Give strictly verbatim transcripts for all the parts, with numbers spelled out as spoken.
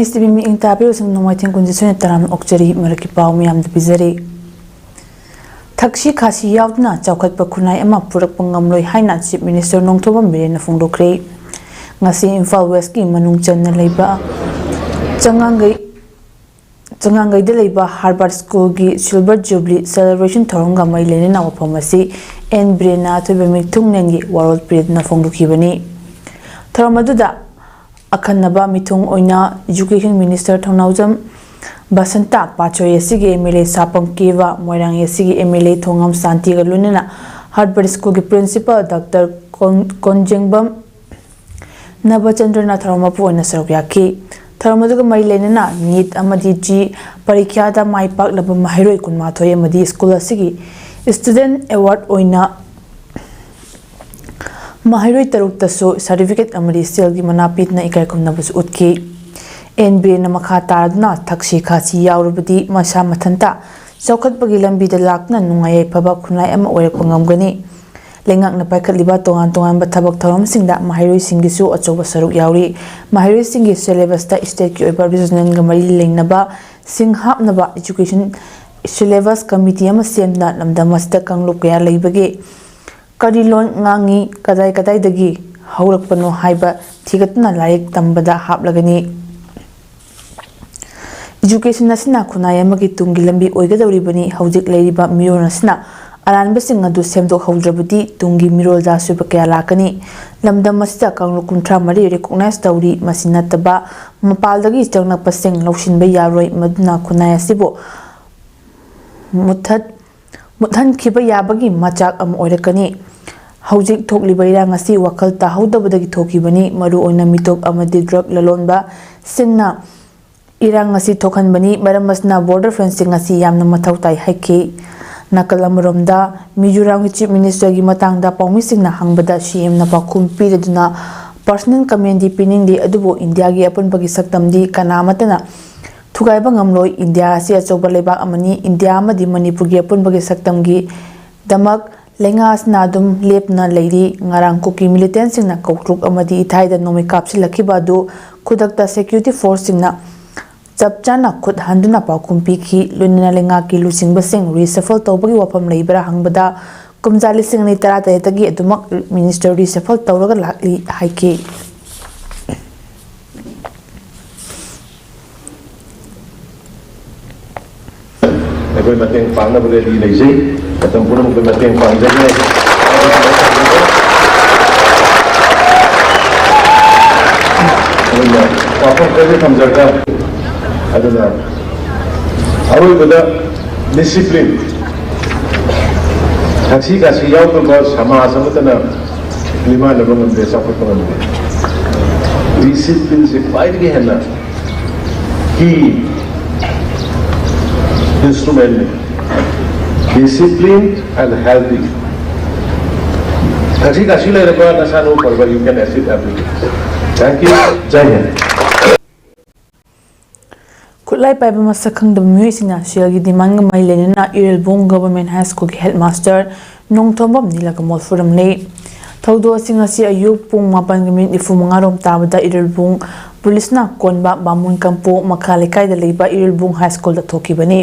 C T V ꯃꯤꯠꯌꯦꯡ ꯇꯥꯕꯤꯕꯁꯤꯡ ꯅꯣꯡꯃꯥꯏꯊꯦꯝ ꯀꯨꯟꯖꯤꯠ ꯁꯣꯏꯅ ꯇꯔꯥꯝꯅ ꯑꯣꯛꯆꯔꯤ꯫ ꯃꯔꯛꯀꯤ ꯄꯥꯎ ꯃꯤꯌꯥꯝꯗ ꯄꯤꯖꯔꯤ꯫ ꯊꯛꯁꯤ ꯈꯥꯁꯤ ꯌꯥꯎꯗꯅ ꯆꯥꯎꯈꯠꯄ ꯈꯨꯟꯅꯥꯏ ꯑꯃ ꯄꯨꯔꯛꯄ ꯉꯝꯂꯣꯏ ꯍꯥꯏꯅ Chief Minister ꯅꯣꯡꯊꯣꯝꯕꯝ ꯕꯤꯔꯦꯟꯅ ꯐꯣꯡꯗꯣꯛꯈ꯭ꯔꯦ꯫ ꯉꯁꯤ ꯏꯝꯐꯥꯜ Westꯀꯤ ꯃꯅꯨꯡ ꯆꯟꯅ ꯂꯩꯕ ꯆꯉꯥꯡꯒꯩ ꯆꯉꯥꯡꯒꯩꯗ ꯂꯩꯕ Harvard Schoolꯒꯤ Silver Jubilee Celebration ꯊꯧꯔꯝꯒ ꯃꯔꯤ ꯂꯩꯅꯅ ꯋꯥꯐꯝ ꯑꯁꯤ ꯑꯦꯟ ꯕꯤꯔꯦꯟꯅ ꯑꯊꯣꯏꯕ ꯃꯤꯊꯨꯡꯂꯦꯟꯒꯤ ꯋꯥꯔꯣꯜ ꯄꯤꯔꯗꯨꯅ ꯐꯣꯡꯗꯣꯛꯈꯤꯕꯅꯤ꯫ ꯊꯧꯔꯝ ꯑꯗꯨꯗ ꯑꯈꯟꯅꯕ ꯃꯤꯊꯨꯡ ꯑꯣꯏꯅ Education Minister ꯊꯧꯅꯥꯎꯖꯝ ꯕꯁꯟꯇ, ꯄꯥꯠꯁꯣꯏ ꯑꯦꯁ ꯁꯤꯒꯤ ꯑꯦꯝ ꯑꯦꯜ ꯑꯦ ꯁꯥꯄꯝ ꯀꯦꯕ, ꯃꯣꯏꯔꯥꯡ ꯑꯦꯁ ꯁꯤꯒꯤ ꯑꯦꯝ ꯑꯦꯜ ꯑꯦ ꯊꯣꯉꯥꯝ ꯁꯥꯟꯇꯤꯒ ꯂꯣꯏꯅꯅ Harvard Schoolꯒꯤ Principal ꯗꯥꯛꯇꯔ ꯀꯣꯟ-, ꯀꯣꯟꯖꯦꯡꯕꯝ ꯅꯕꯆꯟꯗ꯭ꯔꯅ ꯊꯧꯔꯝ ꯃꯄꯨ ꯑꯣꯏꯅ ꯁꯔꯨꯛ ꯌꯥꯈꯤ꯫ ꯊꯧꯔꯝ ꯑꯗꯨꯒ ꯃꯔꯤ ꯂꯩꯅꯅ NEET ꯑꯃꯗꯤ JEE ꯄꯔꯤꯈ꯭ꯌꯥꯗ ꯃꯥꯏ ꯄꯥꯛꯂꯕ ꯃꯍꯩꯔꯣꯏ ꯀꯨꯟꯃꯥꯊꯣꯏ ꯑꯃꯗꯤ ꯁ꯭ꯀꯨꯜ ꯑꯁꯤꯒꯤ Student Award ꯑꯣꯏꯅ ꯃꯍꯩꯔꯣꯏ ꯇꯔꯨꯛꯇꯁꯨ certificate ꯑꯃꯗꯤ ꯁꯦꯜꯒꯤ ꯃꯅꯥ ꯄꯤꯗꯨꯅ ꯏꯀꯥꯏ ꯈꯨꯝꯅꯕꯁꯨ ꯎꯠꯈꯤ꯫ ꯑꯦꯟ ꯕꯤꯔꯦꯟꯅ ꯃꯈꯥ ꯇꯥꯔꯗꯨꯅ ꯊꯛꯁꯤ ꯈꯥꯁꯤ ꯌꯥꯎꯔꯕꯗꯤ ꯃꯁꯥ ꯃꯊꯟꯇ ꯆꯥꯎꯈꯠꯄꯒꯤ ꯂꯝꯕꯤꯗ ꯂꯥꯛꯇꯨꯅ ꯅꯨꯡꯉꯥꯏ ꯌꯥꯏꯐꯕ ꯈꯨꯟꯅꯥꯏ ꯑꯃ ꯑꯣꯏꯔꯛꯄ ꯉꯝꯒꯅꯤ꯫ ꯂꯩꯉꯥꯛꯅ ꯄꯥꯏꯈꯠꯂꯤꯕ ꯇꯣꯉꯥꯟ ꯇꯣꯉꯥꯟꯕ ꯊꯕꯛ ꯊꯧꯔꯝꯁꯤꯡꯗ ꯃꯍꯩꯔꯣꯏꯁꯤꯡꯒꯤꯁꯨ ꯑꯆꯧꯕ ꯁꯔꯨꯛ ꯌꯥꯎꯔꯤ꯫ ꯃꯍꯩꯔꯣꯏꯁꯤꯡꯒꯤ syllabusꯇ stateꯀꯤ ꯑꯣꯏꯕ regionalꯒ ꯃꯔꯤ ꯂꯩꯅꯕ ꯁꯤꯡ ꯍꯥꯞꯅꯕ Education Syllabus Committee ꯑꯃ ꯁꯦꯝꯗꯨꯅ ꯂꯝꯗꯝ ꯑꯁꯤꯗ ꯀꯥꯡꯂꯨꯞ ꯀꯌꯥ ꯂꯩꯕꯒꯦ, ꯀꯔꯤ ꯂꯣꯟ ꯉꯥꯡꯉꯤ, ꯀꯗꯥꯏ ꯀꯗꯥꯏꯗꯒꯤ ꯍꯧꯔꯛꯄꯅꯣ ꯍꯥꯏꯕ ꯊꯤꯒꯠꯇꯨꯅ ꯂꯥꯏꯔꯤꯛ ꯇꯝꯕꯗ ꯍꯥꯞꯂꯒꯅꯤ꯫ Education ꯑꯁꯤꯅ ꯈꯨꯟꯅꯥꯏ ꯑꯃꯒꯤ ꯇꯨꯡꯒꯤ ꯂꯝꯕꯤ ꯑꯣꯏꯒꯗꯧꯔꯤꯕꯅꯤ꯫ ꯍꯧꯖꯤꯛ ꯂꯩꯔꯤꯕ ꯃꯤꯔꯣꯜ ꯑꯁꯤꯅ ꯑꯔꯥꯟꯕꯁꯤꯡ ꯑꯗꯨ ꯁꯦꯝꯗꯣꯛꯍꯧꯗ꯭ꯔꯕꯗꯤ ꯇꯨꯡꯒꯤ ꯃꯤꯔꯣꯜꯗ ꯑꯁꯣꯏꯕ ꯀꯌꯥ ꯂꯥꯛꯀꯅꯤ꯫ ꯂꯝꯗꯝ ꯑꯁꯤꯗ ꯀꯥꯡꯂꯨꯞ ꯀꯨꯟꯊ꯭ꯔꯥ ꯃꯔꯤ recognize ꯇꯧꯔꯤ꯫ ꯃꯁꯤ ꯅꯠꯇꯕ ꯃꯄꯥꯜꯗꯒꯤ ꯆꯪꯂꯛꯄꯁꯤꯡ ꯂꯧꯁꯤꯟꯕ ꯌꯥꯔꯣꯏ꯫ ꯃꯗꯨꯅ ꯈꯨꯟꯅꯥꯏ ꯑꯁꯤꯕꯨ ꯃꯨꯠꯊꯠ-, ꯃꯨꯠꯍꯟꯈꯤꯕ ꯌꯥꯕꯒꯤ ꯃꯆꯥꯛ ꯑꯃ ꯑꯣꯏꯔꯛꯀꯅꯤ꯫ ꯍꯧꯖꯤꯛ ꯊꯣꯛꯂꯤꯕ ꯏꯔꯥꯡ ꯑꯁꯤ ꯋꯥꯈꯜ ꯇꯥꯍꯧꯗꯕꯗꯒꯤ ꯊꯣꯛꯈꯤꯕꯅꯤ꯫ ꯃꯔꯨꯑꯣꯏꯅ ꯃꯤꯇꯣꯞ ꯑꯃꯗꯤ drug ꯂꯂꯣꯟꯕꯁꯤꯡꯅ ꯏꯔꯥꯡ ꯑꯁꯤ ꯊꯣꯛꯍꯟꯕꯅꯤ꯫ ꯃꯔꯝ ꯑꯁꯤꯅ border fencing ꯑꯁꯤ ꯌꯥꯝꯅ ꯃꯊꯧ ꯇꯥꯏ ꯍꯥꯏꯈꯤ꯫ ꯅꯥꯀꯜ ꯑꯃꯔꯣꯝꯗ ꯃꯤꯖꯣꯔꯥꯝꯒꯤ Chief Ministerꯒꯤ ꯃꯇꯥꯡꯗ ꯄꯥꯎꯃꯤꯁꯤꯡꯅ ꯍꯪꯕꯗ ꯁꯤ ꯑꯦꯝꯅ ꯄꯥꯎꯈꯨꯝ ꯄꯤꯔꯗꯨꯅ personal commentꯗꯤ ꯄꯤꯅꯤꯡꯗꯦ, ꯑꯗꯨꯕꯨ ꯏꯟꯗꯤꯌꯥꯒꯤ ꯑꯄꯨꯟꯕꯒꯤ ꯁꯛꯇꯝꯗꯤ ꯀꯅꯥ ꯑꯃꯠꯇꯅ ꯊꯨꯒꯥꯏꯕ ꯉꯝꯂꯣꯏ꯫ ꯏꯟꯗꯤꯌꯥ ꯑꯁꯤ ꯑꯆꯧꯕ ꯂꯩꯕꯥꯛ ꯑꯃꯅꯤ꯫ ꯏꯟꯗꯤꯌꯥ ꯑꯃꯗꯤ ꯃꯅꯤꯄꯨꯔꯒꯤ ꯑꯄꯨꯟꯕꯒꯤ ꯁꯛꯇꯝꯒꯤꯗꯃꯛ ꯂꯩꯉꯥꯛ ꯑꯁꯤꯅ ꯑꯗꯨꯝ ꯂꯦꯞꯇꯅ ꯂꯩꯔꯤ꯫ ꯉꯔꯥꯡ ꯀꯨꯀꯤ ꯃꯤꯂꯤꯇꯦꯟꯁꯤꯡꯅ ꯀꯧꯇ꯭ꯔꯨꯛ ꯑꯃꯗꯤ ꯏꯊꯥꯏꯗ ꯅꯣꯡꯃꯩ ꯀꯥꯞꯁꯤꯜꯂꯛꯈꯤꯕ ꯑꯗꯨ ꯈꯨꯗꯛꯇ ꯁꯦꯀ꯭ꯌꯨꯔꯤꯇꯤ ꯐꯣꯔꯁꯁꯤꯡꯅ ꯆꯞ ꯆꯥꯅ ꯈꯨꯠ ꯍꯟꯗꯨꯅ ꯄꯥꯎꯈꯨꯝ ꯄꯤꯈꯤ꯫ ꯂꯣꯏꯅꯅ ꯂꯩꯉꯥꯛꯀꯤ ꯂꯨꯆꯤꯡꯕꯁꯤꯡ ꯔꯤꯁꯐꯜ ꯇꯧꯕꯒꯤ ꯋꯥꯐꯝ ꯂꯩꯕ꯭ꯔꯥ ꯍꯪꯕꯗ, ꯀꯨꯝꯖꯥ ꯂꯤꯁꯤꯡ ꯑꯅꯤ ꯇꯔꯥꯇꯔꯦꯠꯇꯒꯤ ꯑꯗꯨꯃꯛ ꯃꯤꯅꯤꯁꯇꯔ ꯔꯤꯁꯐꯜ ꯇꯧꯔꯒ ꯂꯥꯛꯂꯤ ꯍꯥꯏꯈꯤ꯫ ꯑꯩꯈꯣꯏ ꯃꯇꯦꯡ ꯄꯥꯡꯅꯕ ꯔꯦꯗꯤ ꯂꯩꯖꯩ꯫ ꯃꯇꯝ ꯄꯨꯝꯅꯃꯛꯇ ꯃꯇꯦꯡ ꯄꯥꯡꯖꯒꯦ꯫ ꯑꯗꯨꯅ ꯋꯥꯐꯝ ꯈꯔꯗꯤ ꯊꯝꯖꯔꯒ, ꯑꯗꯨꯅ ꯑꯔꯣꯏꯕꯗ ꯗꯤꯁꯤꯄ꯭ꯂꯤꯟ, ꯊꯛꯁꯤ ꯈꯥꯁꯤ ꯌꯥꯎꯗꯕ ꯁꯃꯥꯖ ꯑꯃꯠꯇꯅ ꯃꯤꯃꯥꯟꯅꯕ ꯉꯝꯗꯦ, ꯆꯥꯎꯈꯠꯄ ꯉꯝꯗꯦ꯫ ꯗꯤꯁꯤꯄ꯭ꯂꯤꯟꯁꯦ ꯈ꯭ꯋꯥꯏꯗꯒꯤ ꯍꯦꯟꯅ ꯀꯤ ꯏꯟꯁꯇ꯭ꯔꯨꯃꯦꯟꯅꯤ꯫ Discipline and healthy. ꯊꯛꯁꯤ ꯈꯥꯁꯤ ꯂꯩꯔꯕ ꯅꯁꯥ ꯅꯎ ꯐꯔꯕ, you can achieve everything. Thank you. ꯖꯥꯏ ꯍꯤꯟꯗ꯫ ꯈꯨꯠꯂꯥꯏ ꯄꯥꯏꯕ ꯃꯁꯛ ꯈꯪꯗꯕ ꯃꯤꯑꯣꯏꯁꯤꯡꯅ ꯁꯦꯜꯒꯤ ꯗꯤꯃꯥꯟꯒ ꯃꯔꯤ ꯂꯩꯅꯅ ꯏꯔꯦꯜꯕꯨꯡ ꯒꯚꯔꯟꯃꯦꯟꯠ ꯍꯥꯏ ꯁ꯭ꯀꯨꯜꯒꯤ ꯍꯦꯗꯃꯥꯁꯇꯔ ꯅꯣꯡꯊꯣꯝꯕꯝ ꯅꯤꯂꯀꯃꯣꯜ ꯐꯨꯔꯝꯂꯦ꯫ ꯊꯧꯗꯣꯛ ꯑꯁꯤ ꯉꯁꯤ ꯑꯌꯨꯛ ꯄꯨꯡ ꯃꯥꯄꯟꯒ ꯃꯤꯅꯤꯠ ꯅꯤꯐꯨ ꯃꯉꯥ ꯔꯣꯝ ꯇꯥꯕꯗ ꯏꯔꯦꯜꯕꯨꯡ ꯄꯨꯂꯤꯁꯅ ꯀꯣꯟꯕ ꯕꯥꯃꯣꯟ ꯀꯝꯄꯣ ꯃꯈꯥ ꯂꯩꯀꯥꯏꯗ ꯂꯩꯕ ꯏꯔꯦꯜꯕꯨꯡ ꯍꯥꯏ ꯁ꯭ꯀꯨꯜꯗ ꯊꯣꯛꯈꯤꯕꯅꯤ꯫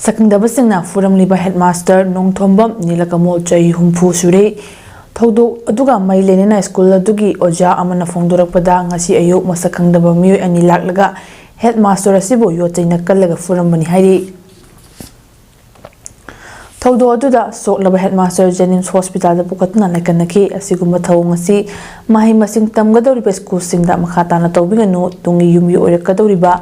ꯁꯛꯈꯪꯗꯕꯁꯤꯡꯅ ꯐꯨꯔꯝꯂꯤꯕ ꯍꯦꯗꯃꯥꯁꯇꯔ ꯅꯣꯡꯊꯣꯝꯕꯝ ꯅꯤꯂꯀꯃꯣꯜ ꯆꯍꯤ ꯍꯨꯝꯐꯨ ꯁꯨꯔꯦ꯫ ꯊꯧꯗꯣꯛ ꯑꯗꯨꯒ ꯃꯔꯤ ꯂꯩꯅꯅ ꯁ꯭ꯀꯨꯜ ꯑꯗꯨꯒꯤ ꯑꯣꯖꯥ ꯑꯃꯅ ꯐꯣꯡꯗꯣꯔꯛꯄꯗ, ꯉꯁꯤ ꯑꯌꯨꯛ ꯃꯁꯛ ꯈꯪꯗꯕ ꯃꯤꯑꯣꯏ ꯑꯅꯤ ꯂꯥꯛꯂꯒ ꯍꯦꯗꯃꯥꯁꯇꯔ ꯑꯁꯤꯕꯨ ꯌꯣꯠ ꯆꯩꯅ ꯀꯜꯂꯒ ꯐꯨꯔꯝꯕꯅꯤ ꯍꯥꯏꯔꯤ꯫ ꯊꯧꯗꯣꯛ ꯑꯗꯨꯗ ꯁꯣꯛꯂꯕ ꯍꯦꯗꯃꯥꯁꯇꯔ ꯖꯦꯅꯤꯝꯁ ꯍꯣꯁꯄꯤꯇꯥꯜꯗ ꯄꯨꯈꯠꯇꯨꯅ ꯂꯥꯏꯀꯠꯅꯈꯤ꯫ ꯑꯁꯤꯒꯨꯝꯕ ꯊꯧꯑꯣꯡ ꯑꯁꯤ ꯃꯍꯩ ꯃꯁꯤꯡ ꯇꯝꯒꯗꯧꯔꯤꯕ ꯁ꯭ꯀꯨꯜꯁꯤꯡꯗ ꯃꯈꯥ ꯇꯥꯅ ꯇꯧꯕꯤꯒꯅꯨ꯫ ꯇꯨꯡꯒꯤ ꯌꯨꯝꯕꯤ ꯑꯣꯏꯔꯛꯀꯗꯧꯔꯤꯕ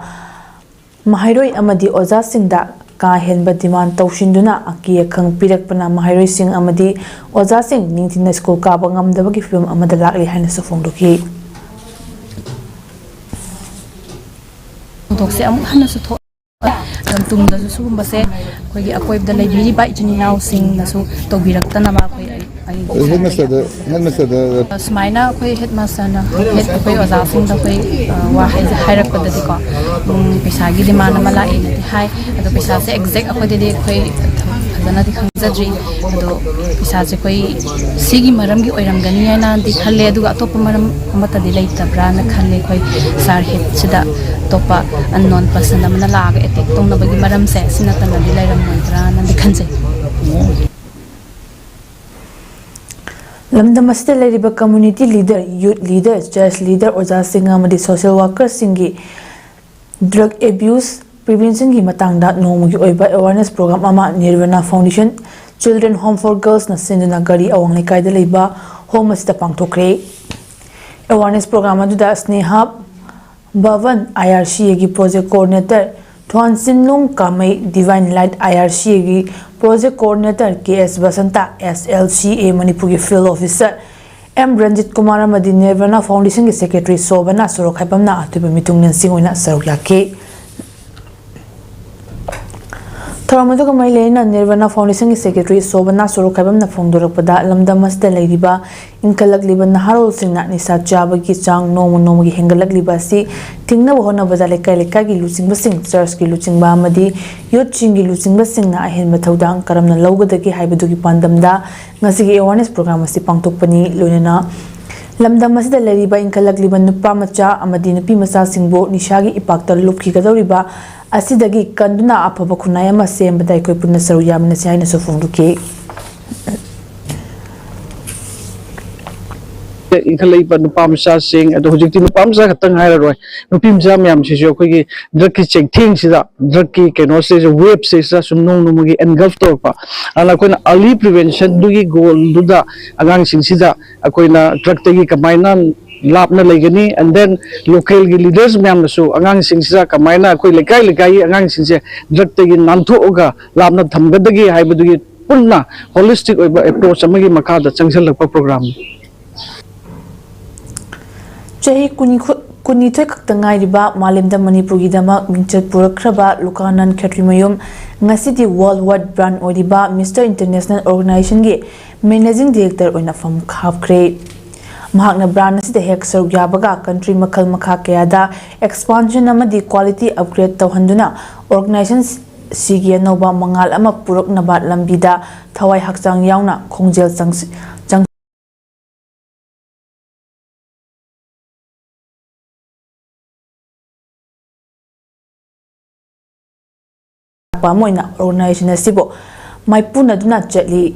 ꯃꯍꯩꯔꯣꯏ ꯑꯃꯗꯤ ꯑꯣꯖꯥꯁꯤꯡꯗ ꯀꯥ ꯍꯦꯟꯕ ꯗꯤꯃꯥꯟ ꯇꯧꯁꯤꯟꯗꯨꯅ ꯑꯀꯤ ꯑꯈꯪ ꯄꯤꯔꯛꯄꯅ ꯃꯍꯩꯔꯣꯏꯁꯤꯡ ꯑꯃꯗꯤ ꯑꯣꯖꯥꯁꯤꯡ ꯅꯤꯡꯊꯤꯅ ꯁ꯭ꯀꯨꯜ ꯀꯥꯕ ꯉꯝꯗꯕꯒꯤ ꯐꯤꯚꯝ ꯑꯃꯗ ꯂꯥꯛꯂꯤ ꯍꯥꯏꯅꯁꯨ ꯐꯣꯡꯗꯣꯛꯈꯤ꯫ ꯊꯧꯗꯣꯛꯁꯦ ꯑꯃꯨꯛ ꯍꯟꯅꯁꯨ ꯊꯣꯛ-, ꯇꯨꯡꯗꯁꯨ ꯁꯤꯒꯨꯝꯕꯁꯦ ꯑꯩꯈꯣꯏꯒꯤ ꯑꯀꯣꯏꯕꯗ ꯂꯩꯕꯤꯔꯤꯕ ꯏꯆꯤꯟ ꯏꯅꯥꯎꯁꯤꯡꯅꯁꯨ ꯇꯧꯕꯤꯔꯛꯇꯅꯕ ꯑꯩꯈꯣꯏ ꯑꯩ ꯑꯗꯨ ꯍꯦꯗꯃꯥꯁꯇꯔꯗ, ꯍꯦꯗꯃꯥꯁꯇꯔꯗ ꯁꯨꯃꯥꯏꯅ ꯑꯩꯈꯣꯏ ꯍꯦꯗꯃꯥꯁꯇꯔꯅ ꯍꯦꯗ ꯑꯩꯈꯣꯏ ꯑꯣꯖꯥꯁꯤꯡꯗ ꯑꯩꯈꯣꯏ, ꯑ, ꯋꯥ ꯍꯥꯏꯖ-, ꯍꯥꯏꯔꯛꯄꯗꯗꯤꯀꯣ, ꯎꯝ, ꯄꯩꯁꯥꯒꯤ ꯗꯤꯃꯥꯟ ꯑꯃ ꯂꯥꯛꯑꯦꯅꯗꯤ ꯍꯥꯏ꯫ ꯑꯗꯣ ꯄꯩꯁꯥꯁꯦ ꯑꯦꯛꯖꯦꯛ ꯑꯩꯈꯣꯏꯗꯗꯤ ꯑꯩꯈꯣꯏ ꯐꯖꯅꯗꯤ ꯈꯪꯖꯗ꯭ꯔꯤ꯫ ꯑꯗꯣ ꯏꯁꯥꯁꯦ ꯑꯩꯈꯣꯏ ꯁꯤꯒꯤ ꯃꯔꯝꯒꯤ ꯑꯣꯏꯔꯝꯒꯅꯤ ꯍꯥꯏꯅꯗꯤ ꯈꯜꯂꯦ, ꯑꯗꯨꯒ ꯑꯇꯣꯞꯄ ꯃꯔꯝ ꯑꯃꯠꯇꯗꯤ ꯂꯩꯇꯕ꯭ꯔꯥꯅ ꯈꯜꯂꯦ꯫ ꯑꯩꯈꯣꯏ ꯁꯥꯔ ꯍꯦꯠꯁꯤꯗ ꯑꯇꯣꯞꯄ ꯑꯟꯅꯣꯟ ꯄꯔꯁꯟ ꯑꯃꯅ ꯂꯥꯛꯑꯒ ꯑꯦꯇꯦꯛ ꯇꯧꯅꯕꯒꯤ ꯃꯔꯝꯁꯦ ꯁꯤ ꯅꯠꯇꯅꯗꯤ ꯂꯩꯔꯝꯃꯣꯏꯗ꯭ꯔꯥꯅꯗꯤ ꯈꯟꯖꯩ꯫ ꯂꯝꯗꯝ ꯑꯁꯤꯗ ꯂꯩꯔꯤꯕ ꯀꯝꯃ꯭ꯌꯨꯅꯤꯇꯤ ꯂꯤꯗꯔ, ꯌꯨꯠ ꯂꯤꯗꯔ, ꯆꯔꯆ ꯂꯤꯗꯔ, ꯑꯣꯖꯥꯁꯤꯡ ꯑꯃꯗꯤ ꯁꯣꯁꯤꯌꯦꯜ ꯋꯥꯔꯀꯔꯁꯤꯡꯒꯤ ꯗ꯭ꯔꯒ ꯑꯦꯕ꯭ꯌꯨꯁ ꯄ꯭ꯔꯤꯚꯦꯟꯁꯟꯒꯤ ꯃꯇꯥꯡꯗ ꯅꯣꯡꯃꯒꯤ ꯑꯣꯏꯕ ꯑꯦꯋꯥꯔꯅꯦꯁ ꯄ꯭ꯔꯣꯒ꯭ꯔꯥꯝ ꯑꯃ ꯅꯤꯔꯚꯅꯥ ꯐꯥꯎꯟꯗꯦꯁꯟ ꯆꯤꯜꯗ꯭ꯔꯦꯟ ꯍꯣꯝ ꯐꯣꯔ ꯒꯔꯜꯁꯅ ꯁꯤꯟꯗꯨꯅ ꯒꯥꯔꯤ ꯑꯋꯥꯡ ꯂꯩꯀꯥꯏꯗ ꯂꯩꯕ ꯍꯣꯝ ꯑꯁꯤꯗ ꯄꯥꯡꯊꯣꯛꯈ꯭ꯔꯦ꯫ ꯑꯦꯋꯥꯔꯅꯦꯁ ꯄ꯭ꯔꯣꯒ꯭ꯔꯥꯝ ꯑꯗꯨꯗ ꯁ꯭ꯅꯦꯍꯥ ꯚꯕꯟ, ꯑꯥꯏ ꯑꯥꯔ ꯁꯤ ꯑꯦꯒꯤ ꯄ꯭ꯔꯣꯖꯦꯛ ꯀꯣꯑꯣꯔꯗꯤꯅꯦꯇꯔ ꯊ꯭ꯋꯥꯟꯁꯤꯟꯂꯨꯡ ꯀꯥꯃꯩ, ꯗꯤꯚꯥꯏꯟ ꯂꯥꯏꯠ, ꯑꯥꯏ ꯑꯥꯔ ꯁꯤ ꯑꯦꯒꯤ ꯄ꯭ꯔꯣꯖꯦꯛ ꯀꯣꯑꯣꯔꯗꯤꯅꯦꯇꯔ ꯀꯦ ꯑꯦꯁ ꯕꯁꯟꯇ, ꯑꯦꯁ ꯑꯦꯜ ꯁꯤ ꯑꯦ ꯃꯅꯤꯄꯨꯔꯒꯤ ꯐꯤꯜꯗ ꯑꯣꯐꯤꯁꯔ ꯑꯦꯝ ꯔꯟꯖꯤꯠ ꯀꯨꯃꯥꯔ ꯑꯃꯗꯤ ꯅꯤꯔꯚꯅꯥ ꯐꯥꯎꯟꯗꯦꯁꯟꯒꯤ ꯁꯦꯀ꯭ꯔꯦꯇꯔꯤ ꯁꯣꯕꯅꯥ ꯁꯣꯔꯣꯛꯈꯥꯏꯕꯝꯅ ꯑꯊꯣꯏꯕ ꯃꯤꯊꯨꯡꯂꯦꯟꯁꯤꯡ ꯑꯣꯏꯅ ꯁꯔꯨꯛ ꯌꯥꯈꯤ꯫ ꯊꯧꯔꯝ ꯑꯗꯨꯒ ꯃꯔꯤ ꯂꯩꯅꯅ ꯅꯤꯔꯚꯅꯥ ꯐꯥꯎꯟꯗꯦꯁꯟꯒꯤ ꯁꯦꯀ꯭ꯔꯦꯇꯔꯤ ꯁꯣꯕꯅꯥ ꯁꯣꯔꯣꯛꯈꯥꯏꯕꯝꯅ ꯐꯣꯡꯗꯣꯔꯛꯄꯗ, ꯂꯝꯗꯝ ꯑꯁꯤꯗ ꯂꯩꯔꯤꯕ ꯏꯟꯈꯠꯂꯛꯂꯤꯕ ꯅꯍꯥꯔꯣꯜꯁꯤꯡꯅ ꯅꯤꯁꯥ ꯆꯥꯕꯒꯤ ꯆꯥꯡ ꯅꯣꯡꯃ ꯅꯣꯡꯃꯒꯤ ꯍꯦꯟꯒꯠꯂꯛꯂꯤꯕ ꯑꯁꯤ ꯊꯤꯡꯅꯕ ꯍꯣꯠꯅꯕꯗ ꯂꯩꯀꯥꯏ ꯂꯩꯀꯥꯏꯒꯤ ꯂꯨꯆꯤꯡꯕꯁꯤꯡ, ꯆꯔꯆꯀꯤ ꯂꯨꯆꯤꯡꯕ ꯑꯃꯗꯤ ꯌꯨꯠꯁꯤꯡꯒꯤ ꯂꯨꯆꯤꯡꯕꯁꯤꯡꯅ ꯑꯍꯦꯟꯕ ꯊꯧꯗꯥꯡ ꯀꯔꯝꯅ ꯂꯧꯒꯗꯒꯦ ꯍꯥꯏꯕꯗꯨꯒꯤ ꯄꯥꯟꯗꯝꯗ ꯉꯁꯤꯒꯤ ꯑꯦꯋꯥꯔꯅꯦꯁ ꯄ꯭ꯔꯣꯒ꯭ꯔꯥꯝ ꯑꯁꯤ ꯄꯥꯡꯊꯣꯛꯄꯅꯤ꯫ ꯂꯣꯏꯅꯅ ꯂꯝꯗꯝ ꯑꯁꯤꯗ ꯂꯩꯔꯤꯕ ꯏꯟꯈꯠꯂꯛꯂꯤꯕ ꯅꯨꯄꯥ ꯃꯆꯥ ꯑꯃꯗꯤ ꯅꯨꯄꯤ ꯃꯆꯥꯁꯤꯡꯕꯨ ꯅꯤꯁꯥꯒꯤ ꯏꯄꯥꯛꯇ ꯂꯨꯞꯈꯤꯒꯗꯧꯔꯤꯕ ꯑꯁꯤꯗꯒꯤ ꯀꯟꯗꯨꯅ ꯑꯐꯕ ꯈꯨꯟꯅꯥꯏ ꯑꯃ ꯁꯦꯝꯕꯗ ꯑꯩꯈꯣꯏ ꯄꯨꯟꯅ ꯁꯔꯨꯛ ꯌꯥꯃꯤꯟꯅꯁꯤ ꯍꯥꯏꯅꯁꯨ ꯐꯣꯡꯗꯣꯛꯈꯤ꯫ ꯏꯟꯈꯠꯂꯛꯏꯕ ꯅꯨꯄꯥ ꯃꯆꯥꯁꯤꯡ, ꯑꯗꯣ ꯍꯧꯖꯤꯛꯇꯤ ꯅꯨꯄꯥ ꯃꯆꯥ ꯈꯛꯇꯪ ꯍꯥꯏꯔꯔꯣꯏ, ꯅꯨꯄꯤ ꯃꯆꯥ ꯃꯌꯥꯝꯁꯤꯁꯨ ꯑꯩꯈꯣꯏꯒꯤ ꯗ꯭ꯔꯒꯀꯤ ꯆꯩꯊꯦꯡꯁꯤꯗ, ꯗ꯭ꯔꯒꯀꯤ ꯀꯩꯅꯣꯁꯤꯗ, ꯋꯦꯕꯁꯤꯗ ꯁꯨꯝ ꯅꯣꯡ ꯅꯣꯡꯃꯒꯤ ꯑꯦꯟꯒꯜꯐ ꯇꯧꯔꯛꯄ꯫ ꯑꯗꯨꯅ ꯑꯩꯈꯣꯏꯅ ꯑꯥꯔꯂꯤ ꯄ꯭ꯔꯤꯚꯦꯟꯁꯟꯗꯨꯒꯤ ꯒꯣꯜꯗꯨꯗ ꯑꯉꯥꯡꯁꯤꯡꯁꯤꯗ ꯑꯩꯈꯣꯏꯅ ꯗ꯭ꯔꯒꯇꯒꯤ ꯀꯃꯥꯏꯅ ꯂꯥꯞꯅ ꯂꯩꯒꯅꯤ, and then ꯂꯣꯀꯦꯜꯒꯤ ꯂꯤꯗꯔꯁ ꯃꯌꯥꯝꯅꯁꯨ ꯑꯉꯥꯡꯁꯤꯡꯁꯤꯗ ꯀꯃꯥꯏꯅ ꯑꯩꯈꯣꯏ ꯂꯩꯀꯥꯏ ꯂꯩꯀꯥꯏꯒꯤ ꯑꯉꯥꯡꯁꯤꯡꯁꯦ ꯗ꯭ꯔꯒꯇꯒꯤ ꯅꯥꯟꯊꯣꯛꯑꯒ ꯂꯥꯞꯅ ꯊꯝꯒꯗꯒꯦ ꯍꯥꯏꯕꯗꯨꯒꯤ ꯄꯨꯟꯅ ꯍꯣꯂꯤꯁꯇꯤꯛ ꯑꯣꯏꯕ ꯑꯦꯄ꯭ꯔꯣꯆ ꯑꯃꯒꯤ ꯃꯈꯥꯗ ꯆꯪꯁꯤꯜꯂꯛꯄ ꯄ꯭ꯔꯣꯒ꯭ꯔꯥꯝꯅꯤ꯫ ꯆꯍꯤ ꯀꯨꯟꯅꯤꯊꯣꯏ ꯈꯛꯇ ꯉꯥꯏꯔꯤꯕ ꯃꯥꯂꯦꯝꯗ ꯃꯅꯤꯄꯨꯔꯒꯤꯗꯃꯛ ꯃꯤꯡꯆꯠ ꯄꯨꯔꯛꯈ꯭ꯔꯕ ꯂꯨꯀꯥꯅꯟ ꯈꯦꯇ꯭ꯔꯤꯃꯌꯨꯝ ꯉꯁꯤꯗꯤ ꯋꯥꯔꯜꯗ ꯋꯥꯏꯗ ꯕ꯭ꯔꯥꯟꯗ ꯑꯣꯏꯔꯤꯕ ꯃꯤꯁꯇꯔ ꯏꯟꯇꯔꯅꯦꯁꯅꯦꯜ ꯑꯣꯔꯒꯅꯥꯏꯖꯦꯁꯟꯒꯤ ꯃꯦꯅꯦꯖꯤꯡ ꯗꯤꯔꯦꯛꯇꯔ ꯑꯣꯏꯅ ꯐꯝ ꯍꯥꯞꯈ꯭ꯔꯦ꯫ ꯃꯍꯥꯛꯅ ꯕ꯭ꯔꯥꯟꯗ ꯑꯁꯤꯗ ꯍꯦꯛ ꯁꯔꯨꯛ ꯌꯥꯕꯒ ꯀꯟꯇ꯭ꯔꯤ ꯃꯈꯜ ꯃꯈꯥ ꯀꯌꯥꯗ ꯑꯦꯛꯁꯄꯥꯟꯁꯟ ꯑꯃꯗꯤ ꯀ꯭ꯋꯥꯂꯤꯇꯤ ꯑꯞꯒ꯭ꯔꯦꯗ ꯇꯧꯍꯟꯗꯨꯅ ꯑꯣꯔꯒꯅꯥꯏꯖꯦꯁꯟ ꯁꯤꯒꯤ ꯑꯅꯧꯕ ꯃꯉꯥꯜ ꯑꯃ ꯄꯨꯔꯛꯅꯕ ꯂꯝꯕꯤꯗ ꯊꯋꯥꯏ ꯍꯛꯆꯥꯡ ꯌꯥꯎꯅ ꯈꯣꯡꯖꯦꯜ ꯆꯪꯁꯤ-, ꯆꯪ-, ꯂꯥꯛꯄ ꯑꯃ ꯑꯣꯏꯅ organization ꯑꯁꯤꯕꯨ ꯃꯥꯏꯄꯨꯅꯗꯨꯅ ꯆꯠꯂꯤ꯫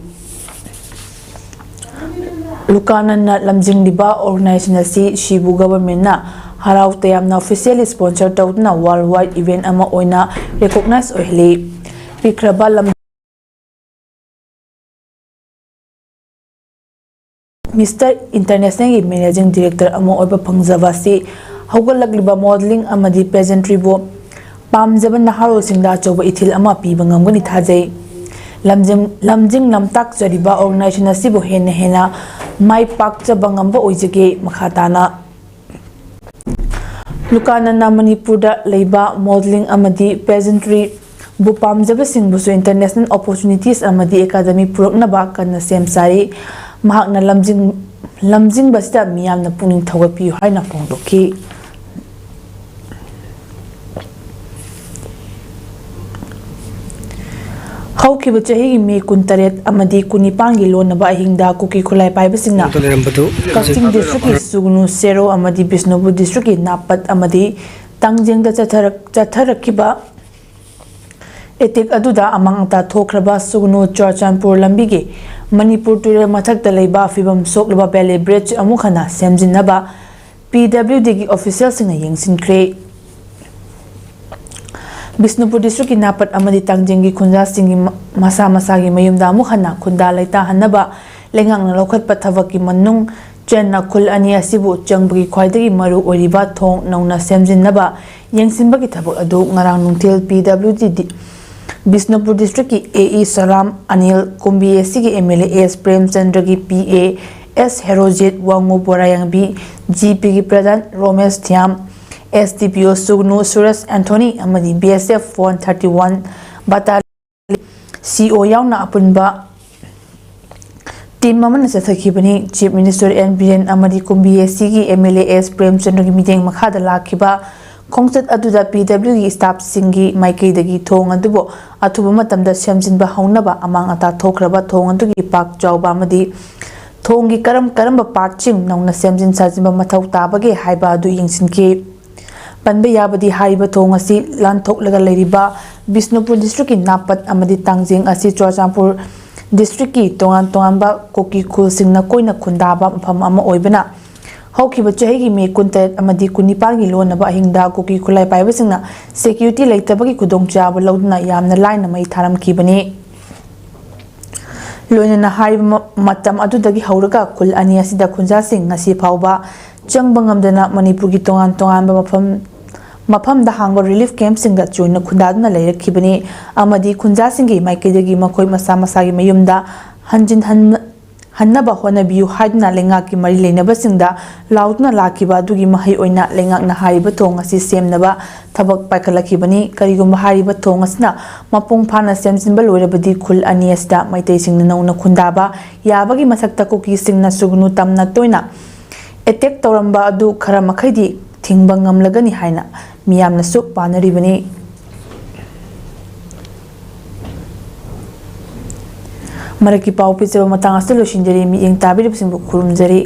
ꯂꯨꯀꯥꯅꯟꯅ ꯂꯝꯖꯤꯡꯂꯤꯕ organization ꯑꯁꯤ ꯁꯤꯕꯨ governmentꯅ ꯍꯔꯥꯎ ꯇꯌꯥꯝꯅ officially sponsor ꯇꯧꯗꯨꯅ world wide event ꯑꯃ ꯑꯣꯏꯅ recognize ꯑꯣꯏꯍꯜꯂꯤ꯫ ꯄꯤꯛꯈ꯭ꯔꯕ ꯂꯝ-, Mister Internationalꯒꯤ managing director ꯑꯃ ꯑꯣꯏꯕ ꯐꯪꯖꯕ ꯑꯁꯤ ꯍꯧꯒꯠꯂꯛꯂꯤꯕ modeling ꯑꯃꯗꯤ pageantryꯕꯨ ꯄꯥꯝꯖꯕ ꯅꯍꯥꯔꯣꯜꯁꯤꯡꯗ ꯑꯆꯧꯕ ꯏꯊꯤꯜ ꯑꯃ ꯄꯤꯕ ꯉꯝꯒꯅꯤ ꯊꯥꯖꯩ꯫ ꯂꯝꯖꯤꯡ-, ꯂꯝꯖꯤꯡ ꯂꯝꯇꯥꯛꯆꯔꯤꯕ organization ꯑꯁꯤꯕꯨ ꯍꯦꯟꯅ ꯍꯦꯟꯅ ꯃꯥꯏ ꯄꯥꯛꯆꯕ ꯉꯝꯕ ꯑꯣꯏꯖꯒꯦ꯫ ꯃꯈꯥ ꯇꯥꯅ ꯂꯨꯀꯥꯅꯟꯅ ꯃꯅꯤꯄꯨꯔꯗ ꯂꯩꯕ modeling ꯑꯃꯗꯤ pageantryꯕꯨ ꯄꯥꯝꯖꯕꯁꯤꯡꯕꯨꯁꯨ international opportunities ꯑꯃꯗꯤ academy ꯄꯨꯔꯛꯅꯕ ꯀꯟꯅ ꯁꯦꯝ ꯁꯥꯔꯤ꯫ ꯃꯍꯥꯛꯅ ꯂꯝꯖꯤꯡ-, ꯂꯝꯖꯤꯡꯕꯁꯤꯗ ꯃꯤꯌꯥꯝꯅ ꯄꯨꯛꯅꯤꯡ ꯊꯧꯒꯠꯄꯤꯌꯨ ꯍꯥꯏꯅ ꯐꯣꯡꯗꯣꯛꯈꯤ꯫ ꯍꯧꯈꯤꯕ ꯆꯍꯤꯒꯤ ꯃꯦ ꯀꯨꯟꯇꯔꯦꯠ ꯑꯃꯗꯤ ꯀꯨꯟꯅꯤꯄꯥꯟꯒꯤ ꯂꯣꯟꯅꯕ ꯑꯍꯤꯡꯗ ꯀꯨꯀꯤ ꯈꯨꯠꯂꯥꯏ ꯄꯥꯏꯕꯁꯤꯡꯅ ꯂꯩꯔꯝꯕꯗꯨ ꯀꯛꯆꯤꯡ districtꯀꯤ ꯁꯨꯒꯅꯨ, ꯁꯦꯔꯧ ꯑꯃꯗꯤ ꯕꯤꯁꯅꯨꯄꯨꯔ districtꯀꯤ ꯅꯥꯄꯠ ꯑꯃꯗꯤ ꯇꯥꯡꯖꯦꯡꯗ ꯆꯠꯊꯔꯛ-, ꯆꯠꯊꯔꯛꯈꯤꯕ attack ꯑꯗꯨꯗ ꯑꯃꯥꯡ ꯑꯇꯥ ꯊꯣꯛꯈ꯭ꯔꯕ ꯁꯨꯒꯅꯨ ꯆꯨꯔꯆꯥꯟꯄꯨꯔ ꯂꯝꯕꯤꯒꯤ ꯃꯅꯤꯄꯨꯔ ꯇꯨꯔꯦꯜ ꯃꯊꯛꯇ ꯂꯩꯕ ꯐꯤꯕꯝ ꯁꯣꯛꯂꯕ ꯕꯦꯂꯤ bridge ꯑꯃꯨꯛ ꯍꯟꯅ ꯁꯦꯝꯖꯤꯟꯅꯕ PWDꯒꯤ officialꯁꯤꯡꯅ ꯌꯦꯡꯁꯤꯟꯈ꯭ꯔꯦ꯫ ꯕꯤꯁꯅꯨꯄꯨꯔ districtꯀꯤ ꯅꯥꯄꯠ ꯑꯃꯗꯤ ꯇꯥꯡꯖꯦꯡꯒꯤ ꯈꯨꯟꯖꯥꯁꯤꯡꯒꯤ ꯃ-, ꯃꯁꯥ ꯃꯁꯥꯒꯤ ꯃꯌꯨꯝꯗ ꯑꯃꯨꯛ ꯍꯟꯅ ꯈꯨꯟꯗꯥ ꯂꯩꯇꯥꯍꯟꯅꯕ ꯂꯩꯉꯥꯛꯅ ꯂꯧꯈꯠꯄ ꯊꯕꯛꯀꯤ ꯃꯅꯨꯡ ꯆꯟꯅ ꯈꯨꯜ ꯑꯅꯤ ꯑꯁꯤꯕꯨ ꯆꯪꯕꯒꯤ ꯈ꯭ꯋꯥꯏꯗꯒꯤ ꯃꯔꯨ ꯑꯣꯏꯔꯤꯕ ꯊꯣꯡ ꯅꯧꯅ ꯁꯦꯝꯖꯤꯟꯅꯕ ꯌꯦꯡꯁꯤꯟꯕꯒꯤ ꯊꯕꯛ ꯑꯗꯨ ꯉꯔꯥꯡ ꯅꯨꯡꯊꯤꯜ PWDꯗꯤ ꯕꯤꯁꯅꯨꯄꯨꯔ districtꯀꯤ AE ꯁꯣꯔꯥꯝ ꯑꯅꯤꯜ, ꯀꯨꯝꯕꯤ ACꯒꯤ MLA S ꯄ꯭ꯔꯦꯝꯆꯟꯗ꯭ꯔꯒꯤ PA S ꯍꯦꯔꯣꯖꯤꯠ, ꯋꯥꯉꯨ ꯕꯣꯔꯥꯌꯥꯡꯕꯤ, GPꯒꯤ ꯄ꯭ꯔꯙꯥꯟ ꯔꯣꯃꯦꯁ ꯊꯤꯌꯥꯝ, SDPO ꯁꯨꯒꯅꯨ ꯁꯨꯔꯦꯁ ꯑꯦꯟꯊꯣꯅꯤ ꯑꯃꯗꯤ BSF one thirty one battalion CO ꯌꯥꯎꯅ ꯑꯄꯨꯟꯕ team ꯑꯃꯅ ꯆꯠꯊꯈꯤꯕꯅꯤ꯫ Chief Minister N ꯕꯤꯔꯦꯟ ꯑꯃꯗꯤ ꯀꯨꯝꯕꯤ ACꯒꯤ MLA S ꯄ꯭ꯔꯦꯝꯆꯟꯗ꯭ꯔꯒꯤ ꯃꯤꯠꯌꯦꯡ ꯃꯈꯥꯗ ꯂꯥꯛꯈꯤꯕ ꯈꯣꯡꯆꯠ ꯑꯗꯨꯗ ꯄꯤ ꯗꯕ꯭ꯂꯤꯎꯒꯤ ꯁ꯭ꯇꯥꯐꯁꯤꯡꯒꯤ ꯃꯥꯏꯀꯩꯗꯒꯤ ꯊꯣꯡ ꯑꯗꯨꯕꯨ ꯑꯊꯨꯕ ꯃꯇꯝꯗ ꯁꯦꯝꯖꯤꯟꯕ ꯍꯧꯅꯕ, ꯑꯃꯥꯡ ꯑꯇꯥ ꯊꯣꯛꯈ꯭ꯔꯕ ꯊꯣꯡ ꯑꯗꯨꯒꯤ ꯄꯥꯛ ꯆꯥꯎꯕ ꯑꯃꯗꯤ ꯊꯣꯡꯒꯤ ꯀꯔꯝ ꯀꯔꯝꯕ ꯄꯥꯔꯠꯁꯤꯡ ꯅꯧꯅ ꯁꯦꯝꯖꯤꯟ ꯁꯥꯖꯤꯟꯕ ꯃꯊꯧ ꯇꯥꯕꯒꯦ ꯍꯥꯏꯕ ꯑꯗꯨ ꯌꯦꯡꯁꯤꯟꯈꯤ꯫ ꯄꯟꯕ ꯌꯥꯕꯗꯤ ꯍꯥꯏꯔꯤꯕ ꯊꯣꯡ ꯑꯁꯤ ꯂꯥꯟꯊꯣꯛꯂꯒ ꯂꯩꯔꯤꯕ ꯕꯤꯁꯅꯨꯄꯨꯔ ꯗꯤꯁꯇ꯭ꯔꯤꯛꯀꯤ ꯅꯥꯄꯠ ꯑꯃꯗꯤ ꯇꯥꯡꯖꯦꯡ ꯑꯁꯤ ꯆꯨꯔꯆꯥꯟꯄꯨꯔ ꯗꯤꯁꯇ꯭ꯔꯤꯛꯀꯤ ꯇꯣꯉꯥꯟ ꯇꯣꯉꯥꯟꯕ ꯀꯨꯀꯤ ꯈꯨꯜꯁꯤꯡꯅ ꯀꯣꯏꯅ ꯈꯨꯟꯗꯥꯕ ꯃꯐꯝ ꯑꯃ ꯑꯣꯏꯕꯅ, ꯍꯧꯈꯤꯕ ꯆꯍꯤꯒꯤ ꯃꯦ ꯀꯨꯟꯇꯔꯦꯠ ꯑꯃꯗꯤ ꯀꯨꯟꯅꯤꯄꯥꯟꯒꯤ ꯂꯣꯟꯅꯕ ꯑꯍꯤꯡꯗ ꯀꯨꯀꯤ ꯈꯨꯠꯂꯥꯏ ꯄꯥꯏꯕꯁꯤꯡꯅ ꯁꯦꯀ꯭ꯌꯨꯔꯤꯇꯤ ꯂꯩꯇꯕꯒꯤ ꯈꯨꯗꯣꯡꯆꯥꯕ ꯂꯧꯗꯨꯅ ꯌꯥꯝꯅ ꯂꯥꯏꯅ ꯃꯩ ꯊꯥꯔꯝꯈꯤꯕꯅꯤ꯫ ꯂꯣꯏꯅꯅ ꯍꯥꯏꯔꯤꯕ ꯃ-, ꯃꯇꯝ ꯑꯗꯨꯗꯒꯤ ꯍꯧꯔꯒ ꯈꯨꯜ ꯑꯅꯤ ꯑꯁꯤꯗ ꯈꯨꯟꯖꯥꯁꯤꯡ ꯉꯁꯤ ꯐꯥꯎꯕ ꯆꯪꯕ ꯉꯝꯗꯅ ꯃꯅꯤꯄꯨꯔꯒꯤ ꯇꯣꯉꯥꯟ ꯇꯣꯉꯥꯟꯕ ꯃꯐꯝ, ꯃꯐꯝꯗ ꯍꯥꯡꯕ ꯔꯤꯂꯤꯐ ꯀꯦꯝꯞꯁꯤꯡꯗ ꯆꯣꯏꯅ ꯈꯨꯟꯗꯥꯗꯨꯅ ꯂꯩꯔꯛꯈꯤꯕꯅꯤ ꯑꯃꯗꯤ ꯈꯨꯟꯖꯥꯁꯤꯡꯒꯤ ꯃꯥꯏꯀꯩꯗꯒꯤ ꯃꯈꯣꯏ ꯃꯁꯥ ꯃꯁꯥꯒꯤ ꯃꯌꯨꯝꯗ ꯍꯟꯖꯤꯟ ꯍꯟ-, ꯍꯟꯅꯕ ꯍꯣꯠꯅꯕꯤꯌꯨ ꯍꯥꯏꯗꯨꯅ ꯂꯩꯉꯥꯛꯀꯤ ꯃꯔꯤ ꯂꯩꯅꯕꯁꯤꯡꯗ ꯂꯥꯎꯗꯨꯅ ꯂꯥꯛꯈꯤꯕ ꯑꯗꯨꯒꯤ ꯃꯍꯩ ꯑꯣꯏꯅ ꯂꯩꯉꯥꯛꯅ ꯍꯥꯏꯔꯤꯕ ꯊꯣꯡ ꯑꯁꯤ ꯁꯦꯝꯅꯕ ꯊꯕꯛ ꯄꯥꯏꯈꯠꯂꯛꯈꯤꯕꯅꯤ꯫ ꯀꯔꯤꯒꯨꯝꯕ ꯍꯥꯏꯔꯤꯕ ꯊꯣꯡ ꯑꯁꯤꯅ ꯃꯄꯨꯡ ꯐꯥꯅ ꯁꯦꯝꯖꯤꯟꯕ ꯂꯣꯏꯔꯕꯗꯤ ꯈꯨꯜ ꯑꯅꯤ ꯑꯁꯤꯗ ꯃꯩꯇꯩꯁꯤꯡꯅ ꯅꯧꯅ ꯈꯨꯟꯗꯥꯕ ꯌꯥꯕꯒꯤ ꯃꯊꯛꯇ ꯀꯨꯀꯤꯁꯤꯡꯅ ꯁꯨꯒꯅꯨ ꯇꯝꯅ ꯇꯣꯏꯅ ꯑꯦꯇꯦꯛ ꯇꯧꯔꯝꯕ ꯑꯗꯨ ꯈꯔ ꯃꯈꯩꯗꯤ ꯊꯤꯡꯕ ꯉꯝꯂꯒꯅꯤ ꯍꯥꯏꯅ ꯃꯤꯌꯥꯝꯅꯁꯨ ꯄꯥꯅꯔꯤꯕꯅꯤ꯫ ꯃꯔꯛꯀꯤ ꯄꯥꯎ ꯄꯤꯖꯕ ꯃꯇꯥꯡ ꯑꯁꯤꯗ ꯂꯣꯏꯁꯤꯟꯖꯔꯤ꯫ ꯃꯤꯠꯌꯦꯡ ꯇꯥꯕꯤꯔꯤꯕꯁꯤꯡꯕꯨ ꯈꯨꯔꯨꯝꯖꯔꯤ꯫